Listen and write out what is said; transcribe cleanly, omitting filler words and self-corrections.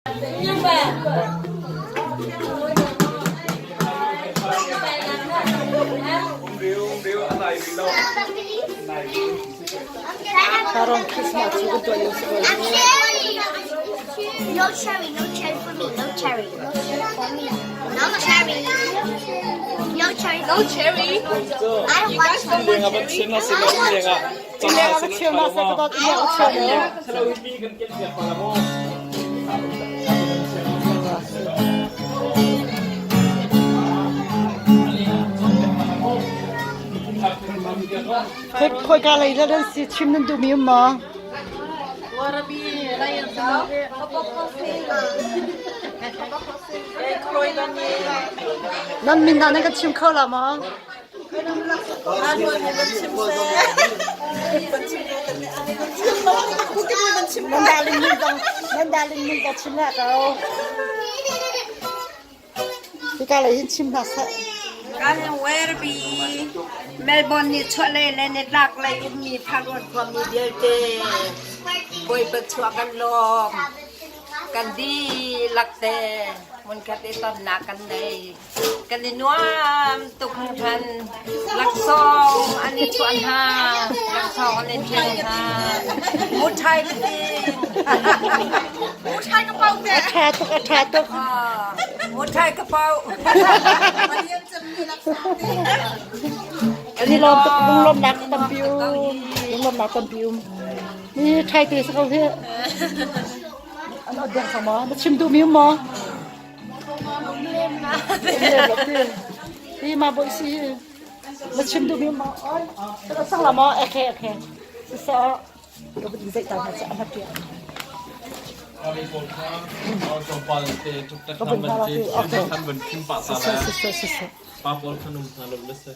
Taron Christmas cu kan tuah lio si ko. No cherry, no cherry for me, no cherry. No cherry. No cherry. No cherry. I don't want cherry. Ileng a cheu na sa ka dot ileng a cheu na. Khoi ka lei la dan si chim nan duh mi um ma? Nan min dah nan kan chim kho la ma? Nan darling min zong nan darling min zong chim hlah ko. Hika lei hin chim hna seh. Kan Werribee Melbourne nih chuahlei le nitlak lei ummi Tharuan khuami vialte Bawipa chuah kan lawm. Kan dihlak te hmunkhat i tonnak kan nei. Kan i nuam tuk hringhran. Laksawng an i chuah hna. Laksawng an i thiang hna. Muṭhai ka ting. Muṭhai ka pau te. A ṭha tuk, a ṭha tuk. Muṭhai ka pau. Kan i lawm tuk, lunglawmhnak tampi um. Lunglawmhnak tampi um. Ni ṭhai te si ko hi. An ot deng sang maw? Na chim duhmi um maw? Hi ma boi si hi. Na chim duhmi um maw? Oi, ka sang la maw? Okay, okay. Siseh ka vun zeih ta hna cu a hmat piak. Ka vun hna la ti. Okay. Siseh, siseh, siseh. Pa pawl khan um hna lo le se.